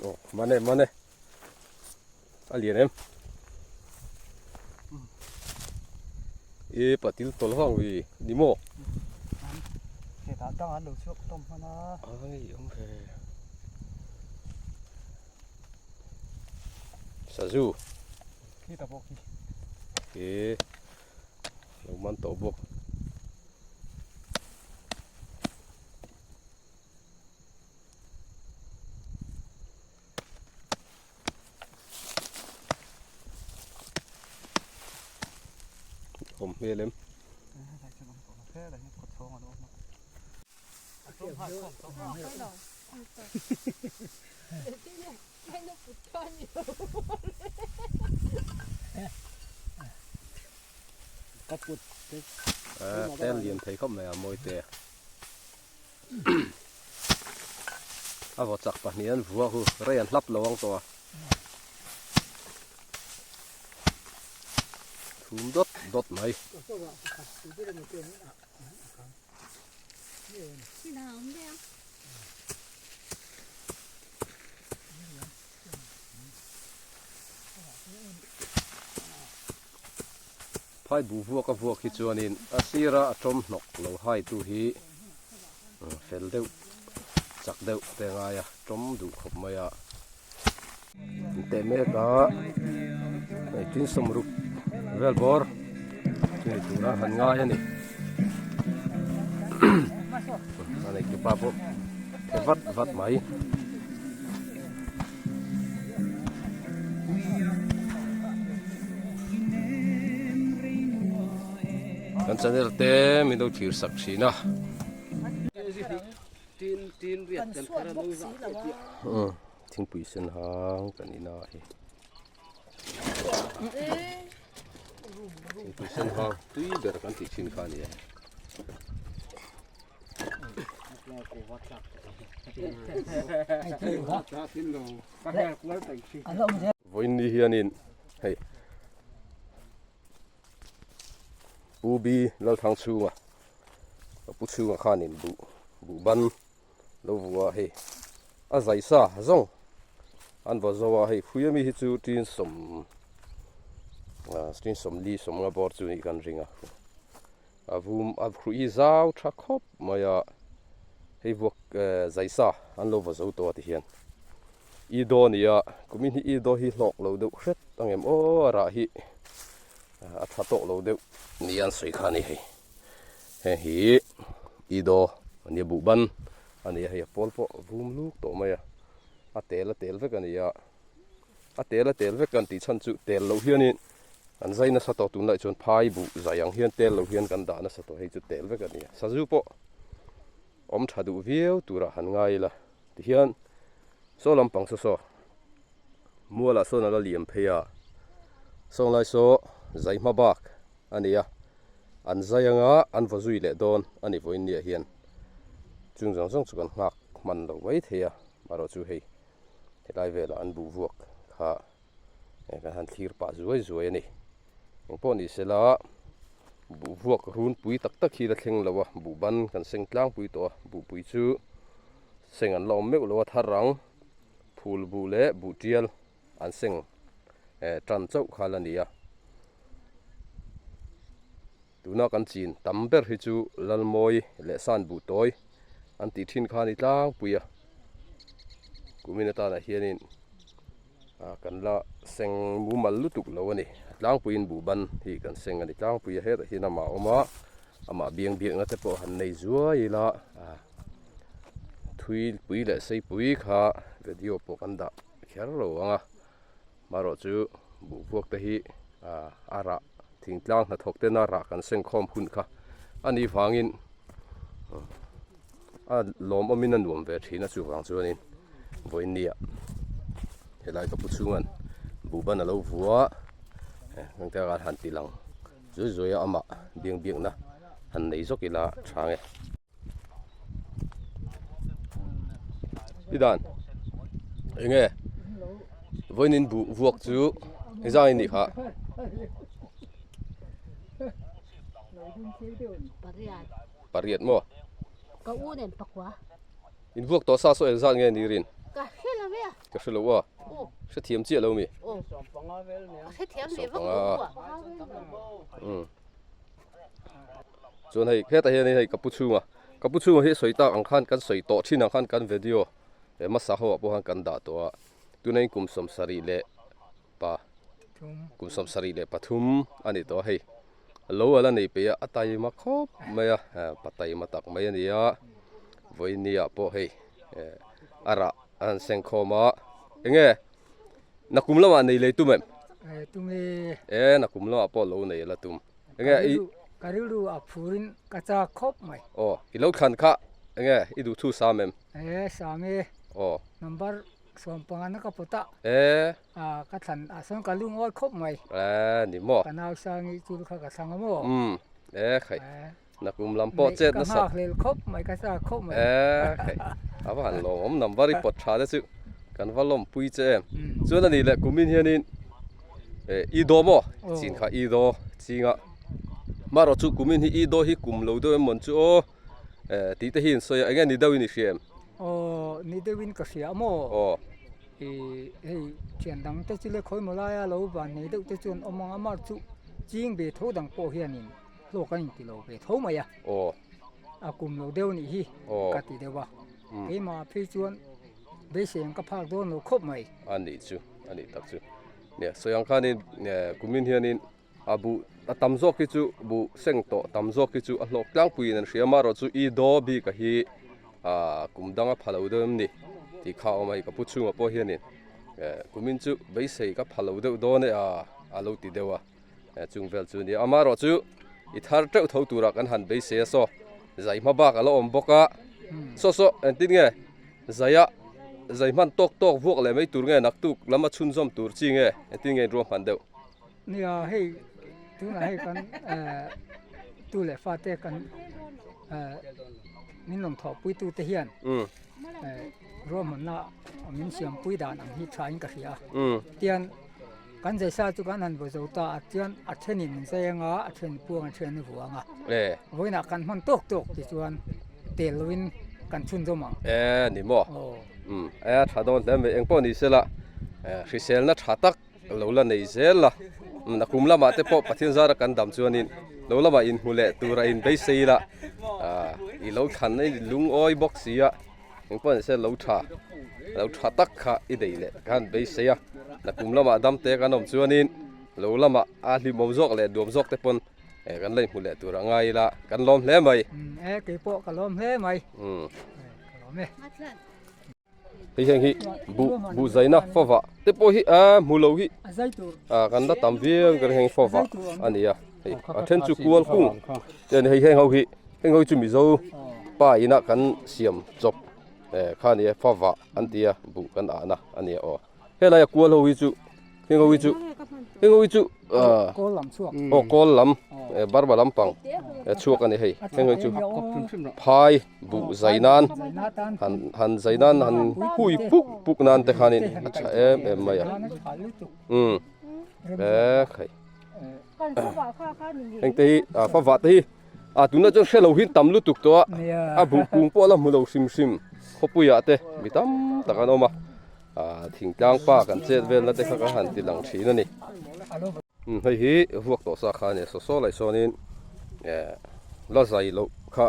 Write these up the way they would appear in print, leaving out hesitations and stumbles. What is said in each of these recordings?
Aw mane mane a lian em e patil tawlh vang wi ni maw hetah dang an lo chhuak tawm hman a ai awm ve sazu khi ta pawh khi e lo man tawh bawk Awm hmel em? Tel lian thei khawp mai a mawi te. A vaw chak pahnih an vuak hu rei an hlap lo ang tawh a thum dawt dawt mai. Phai bu vuak a vuak hi chuanin a sira a tawm hnawk lo hai tu hi fel deuh chak deuh te ngai a tawm duh khawp mai a. An teh mek a hei tin sawmruk vel bawr chu ni tura han ngai a ni a neitupa pawh the vat vat mai. Kan channel te min lo thlir sak thin a. Thingpui sen hang kan in a hei. Thingpui sen hang tui ber kan tih thin kha a ni e. Vawiin ni hianin hei Pu B Lalthang chhunga ka pu chhunga khanin buh buh ban lo vua hei a zai sa zawng an vaw zo a hei hrui ami hi chu tin sawm ah tin sawmli sawmnga bawr chu nih kan ring a. A vum a hrui zau tha khawp mai a, hei vuak zaisa an lo va zo tawh a ti hian i daw a ni a, kumin hi i daw hi hlawk lo deuh hret ang em aw a rah hi a tha tawh lo deuh ni an sawi kha a ni hei, heng hi i daw a nia buh ban a ni a hei a pawl pawh a vum luk tawh mai a, a tel a tel vek a ni a, a tel a tel vek kan tih chhan chu tel loh hianin An zai nasa tawh tunlai chuan phai buh zai ang hian tel lo hian kan dah nasa tawh hei chu tel vek a ni a sazu pawh awm tha duh viau turah han ngai ila tihian saw lampang saw saw mualah sawn a la liam phei a sawnglai saw zai hma bak a ni a an zai anga an vaw zui leh dawn a ni vawiin niah hian chung zawng zawng chu kan nghak hman lo mai thei a marawh chu hei helai velah an buh vuak kha. Hei kan han thlir pah zuai zuai a ni. Eng pawh ni sela buh vuak runpui tak tak hi la thleng lo a, buh ban kan seng tlangpui tawh a, buhpui chu seng an la awm meuh lo a, thar ang phul buh leh buh tial an seng eh tan chauh kha la ni a. Tuna kan chin tam ber hi chu Lalmawi leh San buh tawi an tih thin kha a ni tlangpui a, kumin atanah hianin. Ah kan la seng mumal lutuk lo a ni tlangpuiin buh ban hi kan seng a ni tlangpui a hetah hian amah a awm a amah biang biakna te pawh han nei zuai ila ah thui pui leh sei pui kha video pawh kan dah kher lo ang a marawh chu buh vuak te hi ah a rah thingtlang hnathawk tena rah kan seng khawm hun kha a nih vangin a lawmawmin a nuam ve thin a chuvang chuanin vawiin nia helai ka pu chhunga'n buhban a lo vua engte a han ti lang zui zui a amah biang biakna han nei zawk ila tha nge. I dan enge vawiin buh vuak chu engzang in nih kha. Pariat maw? Ka u nen pakua. In vuak tawh sa saw engzat nge ni rin? Ka hre lo e. Ka hre lo a. Hrethiam chiah lo mi. Chuan hei hetah hian hei ka pu chhunga ka pu chhunga hi sawi tak ang khan kan sawi tawh thin ang khan kan video hmasa ho ah pawh khan kan dah tawh a tuna in kum sawmsarih leh pa kum 73 a ni tawh a hei lo a la nei peih a a taima khawp mai a pa taima tak mai a ni a vawinia pawh hei a rah a han seng khawm a enge nakum lamah nei lei tum em e nakum lamah pawh lo nei la tum enge i ka rilru a phurin ka chak khawp mai aw i lo thlan kha enge i duh thu sam em e sam e aw number 15 na ka pawt a e A ka thlan ah sawn ka lungawi khawp mai. E ni maw? Ka nau sangi chul kha ka thlang a maw? Umm e khai. Nakum lam pawh chet nasa. Ka nghak hlel khawp mai ka chak khawp mai. E khai a va han lawm awm number i pawt tha te chu kan va lawmpui che em. Chuan a nih leh kumin hianin e i daw maw? Chin kha i daw chinga marawh chu kumin hi i daw hi kum lo deuh em mawn chu aw e tih te hi in sawi a enge ni deuhin i hria em? Aw ni deuhin ka hria maw? Aw. Ih hei thian dang te chu le khawi maw laia lo van nei deuh te chuan awm ang a mar chu ching ve tho dang pawh hianin hlawk an inti lo ve tho mai a a kum lo deuh nih hi ka ti deuh a keimah phei chuan beisei ka phak dawn lo khawp mai. A nih chu a nih tak chu nia sawi ang khanin kumin hianin a buh a tam zawk hi chu buh seng tawh tam zawk hi chu a hlawk tlangpuiin an hria amaherawh chu i daw bik a hi ah kum danga pha lo deuh em ni tih kha a awm a hei ka pu chhungah pawh hianin eh kumin chu beisei ka pha lo deuh dawn e a a lo ti deuh a eh chung vel chu a ni a amaherawh chu i thar teuh tho turah kan han beisei a saw zai hma bak a la awm bawk a saw saw engtin nge zai a zai hman tawk tawk vuak leh mai tur nge naktuk lama chhunzawm tur chi nge engtin nge ruahman deuh. Nia hei tunah hei kan tu leh fate kan min rawn thawhpuitu te hian ruahmanna min siampui dan ang hi tha in ka hria a tian kan zaisa chu kan han vaw zo ta a chuan a thenin min zai anga a then puang a then a vuah anga vawiinah kan hman tawk tawk tichuan tel lovin kan chhunzawm ang. E ni maw e a tha dawn hle mai engpawh ni sela hriselna tha tak Lo la nei zel la, nakum lamah te pawh Pathian zara kan dam chuanin lo lamah inhmu leh tura in beisei la, i lo thlan a i lungawi bawk si a, engpawh ni se lo tha, lo tha tak kha i nei leh khan beisei a, nakum lamah dam te kan awm chuanin lo lamah a hlimawm zawk leh duam zawk te pawn kan la inhmu leh tur a ngai ila, kan lawm hle mai. E keipawh ka lawm hle mai. Ka lawm e. Hei heng hi buh buh zaina fawvah te pawh hi a hmu lo hi ah kan la tam viau in ka ring heng fawvah a ni a hei a then chu kual kung te a ni hei heng ho hi heng ho hi chu mizo pa ina kan siam chawp eh kha a ni a fawvah an ti a buh kan ahna a ni a aw helai a kual ho hi chu heng ho hi chu heng ho hi chu ah aw kawl lam barma lampang chhuak a ni hei heng ho hi chu phai. Buh zai nan han han zai nan han hui puk puk nan te khanin a tha em em mai a umm e khai heng te hi a fa vah te hi a tunah chuan hre lo hi tam lutuk tawh a a buh kung pawh a la hmu lo hrim hrim khawpuiah te mi tam tak an awm a a thingtlang pa kan chet velna te kha ka han ti lang thin a ni. Hei hi vuak tawh sa kha a ni a, saw saw laih sawnin eh la zai loh kha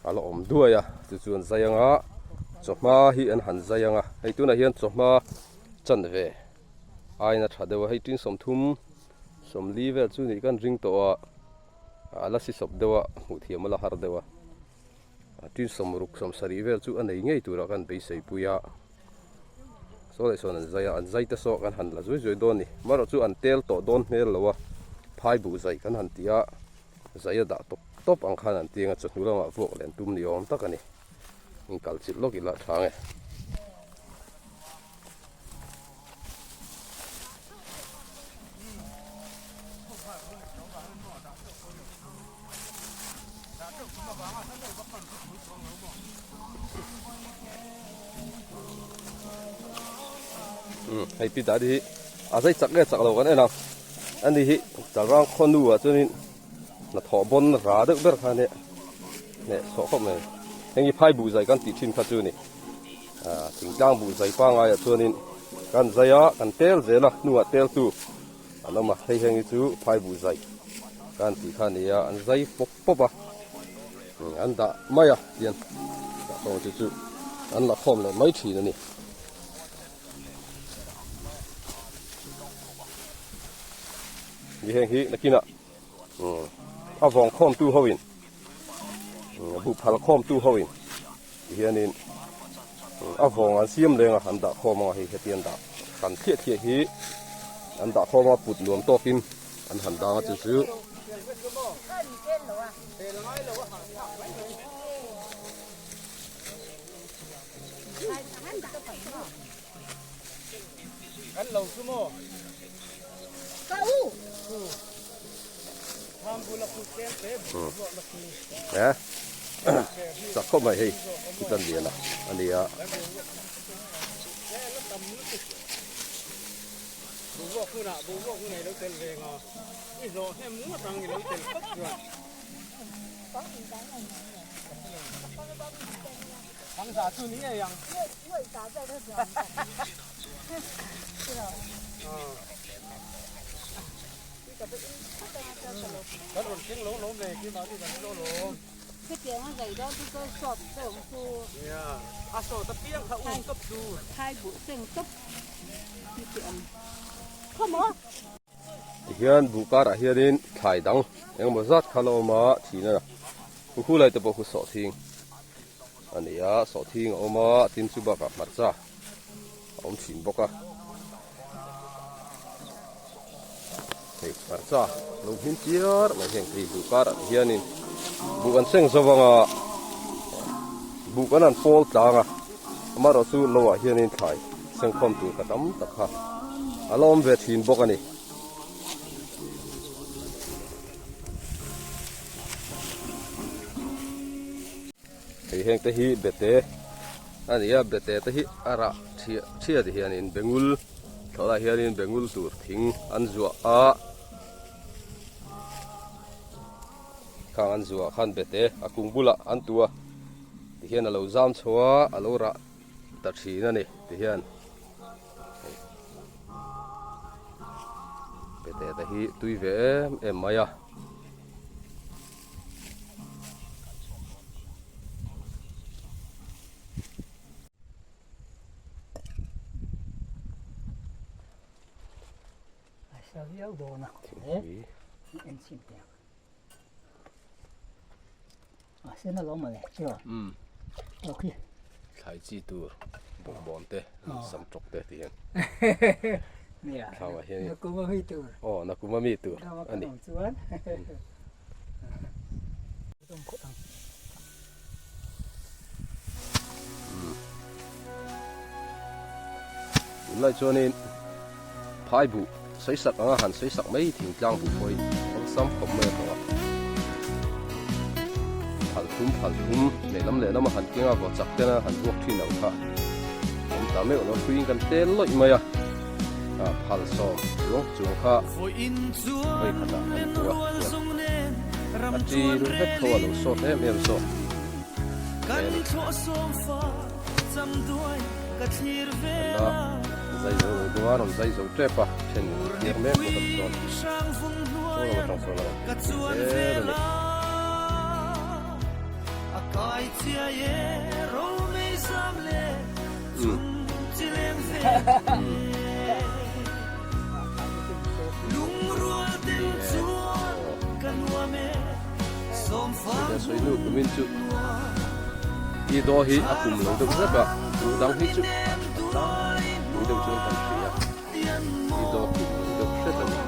a la awm duai a, chu chuan zai anga chawhma hi an han zai anga, hei tunah hian chawhma chanve aiin a tha deuh a, hei tin 30 40 vel chu nih kan ring tawh a, a la si sawp deuh a, hmuh thiam a la har deuh a. Tin 60 70 vel chu a nei ngei turah kan beisei pui a, saw leh sawn an zai a, an zai te saw kan han la zui zui dawn a ni. Amaherawh chu an tel tawh dawn hmel lo a, phai buh zai kan han ti a, zai a dah tawp tawp ang khan an ti ang a, chawhnu lamah vuak leh an tum ni awm tak a ni. Inkal chilh lawk ila tha ang e. Hei pi dadi hi a zai chak nge chak lo kan en ang ani hi chalrang khawnu ah chuanin hnathawh bawn ra deuh ber kha ania hneh sawh khawp mai heng hi phai buh zai kan tih thin kha chu a ni. Thingtlang buh zai pangaiah chuanin kan zai a, kan tel zel a, hnungah tel tu an awm a, hei heng hi chu phai buh zai kan tih kha a ni a, an zai pawp pawp a, an dah mai a tian dah khawm chu chu an la khawm leh mai thin a ni. Ni heng hi nakinah a vawng khawm tu ho in buh phal khawm tu ho in tihianin a vawng an siam leng a an dah khawm anga hei heti an dah kan thliah thliah hi an dah khawm a put nuam tawkin an han dang a chu chu Chak khawp mai hei chu tan lian a a ni a. Tihian buh karah hianin thlai dang engemaw zat kha la awm a thihna hu hu lai te pawh khu sawhthing a ni a sawhthing a awm a tin chu bakah hmarcha a awm thin bawk a hei hmarcha lo hmin chiar mai heng thei buh karah te hianin buh an seng zo vang a buh kan han pawl tlang a amaherawh chu lo ah hianin thlai sengkhawm tur ka tam tak kha a la awm ve thin bawk a ni. Hei heng te hi bete a ni a bete te hi a rah thiah thiah ti hianin bengul thlawh ah hianin bengul tur thing an zuah a khang an zuah khan bete a kung bulah an tu a tihian a lo zam chho a a lo rah ta thin a ni tihian bete te hi tui ve em em mai a. Thlai chi tur bawkbawn te sam tawk te ti hian thlau ah hian aw nakuma mi tur a ni. Tunlai chuanin phai buh sawi sak anga han sawi sak mai thingtlang buh pawh hi awlsam khawp mai a thawk a. Phal thum phal thum lehlam lehlam a han keng a vaw chak ten a han vuak thin ang kha awm ta meuh lo hruiin kan tel lawih mai a. Phal sawm chuang chuang kha vawi khatah kan hmu a hian a chi ru vek tho a lo sawt em em zawk hle a ni. Kan la zai zo lo deuh a rawn zai zo tep a then in thlir mek bawk a ti dawn saw lam atang sawn a rawn ti zel a ni. Sawi nu kumin chu i daw hi a kum lo deuh vek a, duh dang hi chu a tha tlangpui deuh chuan kan hria, i daw kum lo deuh hret a ni.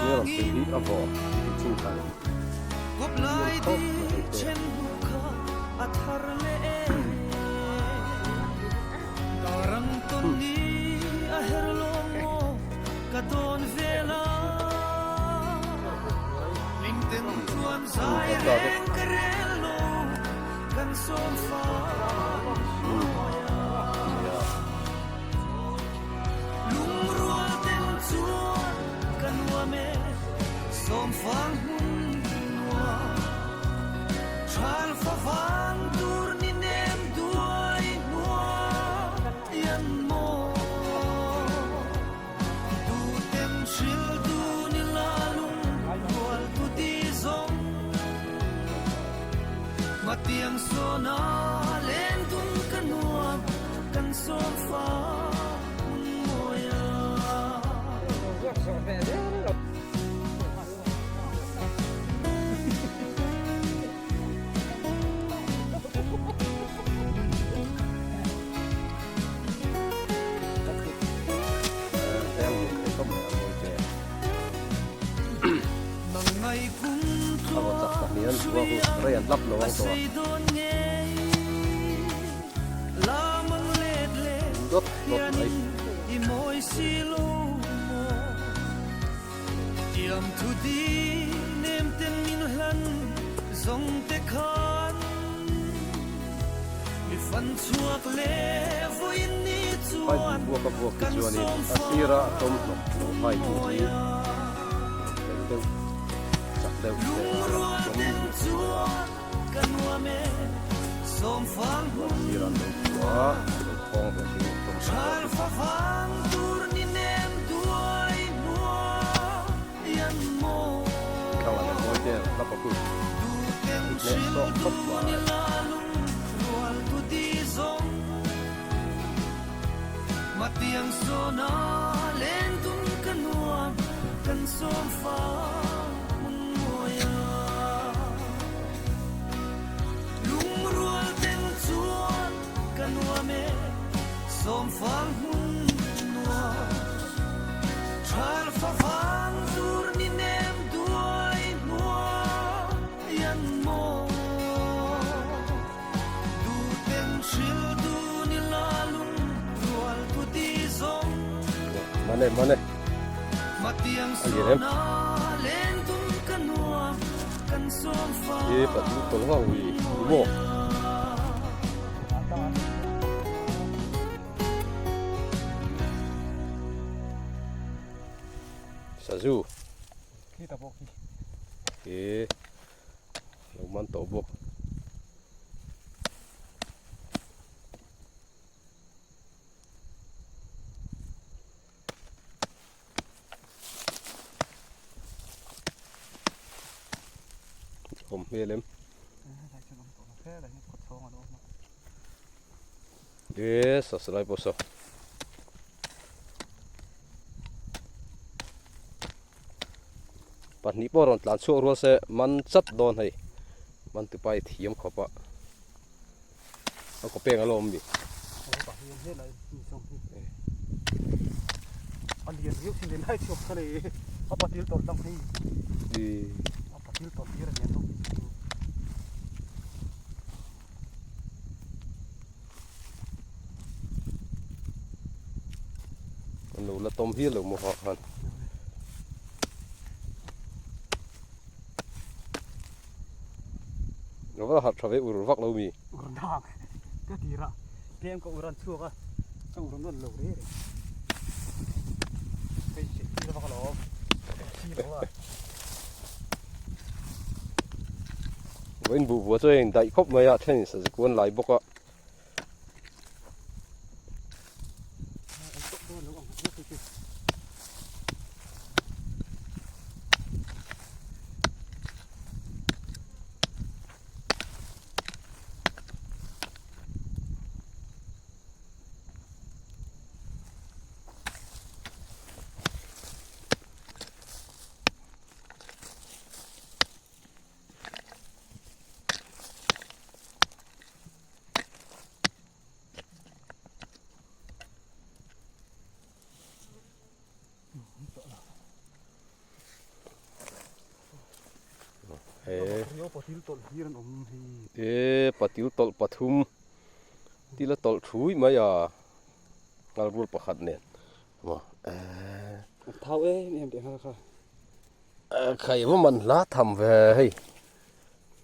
Aw hi a vawk hi chu han lian khawp mai hei te. ta vek. Pipe vuak a vuak te chuanin a sira a tawm hlawm lo hai tu hi fel deuh chak deuh leh nghal a tawm duh khawp mai a a sira an lo vuah a lo khawng ve chu tawm sak zawk in thlang a leh mawi te an hlap a khu hneh sawh khawp mai. Mane mane a lian em e patling tawlh vang ui maw. Sazu e lo man tawh bawk. Awm hmel em? E sasalai pawh saw. Pahnih pawh rawn tlan chhuak rual se man chat dawn hei. Man tupa i thiam khawp a. A kaw peng a lo awm mi. An lo la tawm hial lo maw ha khan. Lo va harh tha ve ur vak lo mi. Ur nang ka tira tlem ka ur an chhuak a ka ur nawn lo re re. Hei se tir vak lo si lo a. Vawiin buh vua chu a indaih khawp mai a then in sazakuan lai bawk a. E patil tawlh pathum tila tawlh thui mai a nghal rual pakhat nen maw thau em em teh nghal kha khai va man hla tham ve hei.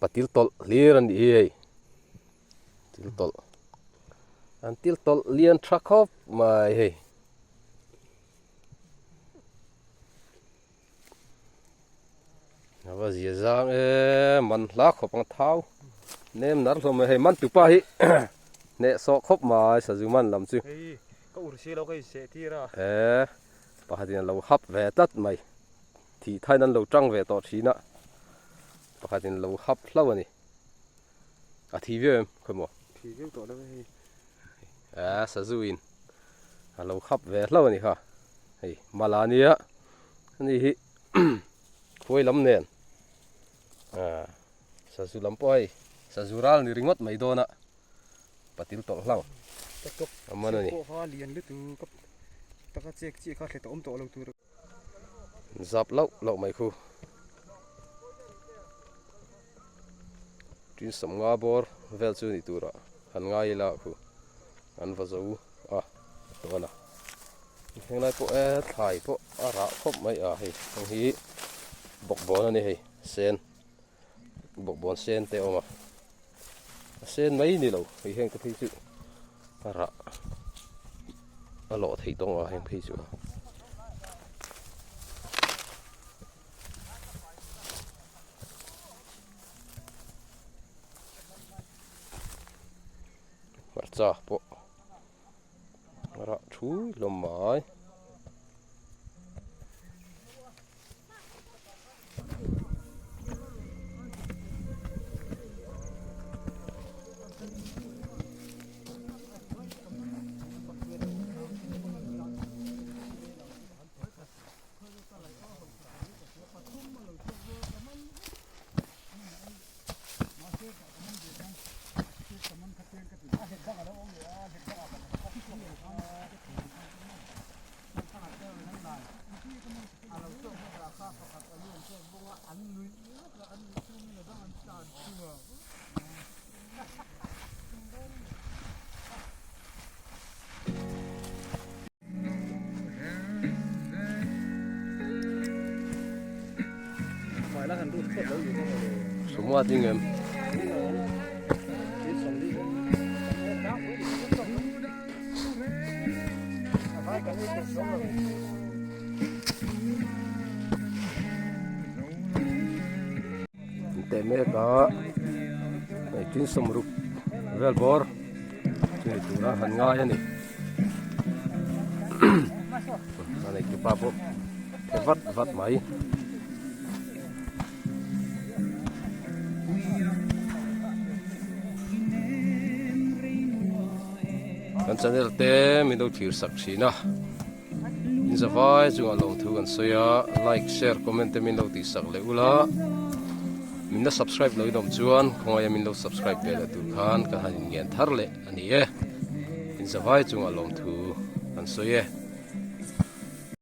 Patil tawlh hlir a nih hi hei til tawlh an til tawlh lian tha khawp mai hei. A va zia zang e man hla khawp ang thau nem nar hlawm mai hei man tupa hi hneh sawh khawp mai sazu man lam chu. Hei ka ur si lo ka inseh tir a. E pakhatin a lo hap ve tlat mai thih thain an lo tang ve tawh thin a pakhatin a lo hap hlauh a ni a thi viau em khawi maw. Thi viau tawh lo hei. E sazu in a lo hap ve hlauh a ni kha hei mala nia ani hi. Khuai lam nen ah sazu lam pawh hei sazu ral ni ringawt mai dawn a patil tawlh hlang a man a ni. Zap loh loh mai khu tin sawmnga bawr vel chu ni turah han ngai ila khu an va zo a dawn a. Henglai pawh e thlai pawh a rah khawp mai a hei heng hi bawkbawn a ni hei sen bawkbawn sen te a awm a a sen mai ni lo hei heng te phei chu a rah a lawh theih tawng a heng phei chu. Hmarcha pawh. Rah thui hlawm mai. Sumua ding em. Teh mek a hei tin sawmruk vel bawr chu ni tura han ngai a ni a nei tupa pawh the vat vat mai. Kan channel te min lo thlir sak thin a in zavai chungah lawmthu kan sawi a like share comment te min lo tih sak leh ula min la subscribe lo in awm chuan khawngaia min lo subscribe ve leh tur khan kan han inngen thar leh a ni e in zavai chungah lawmthu kan sawi e.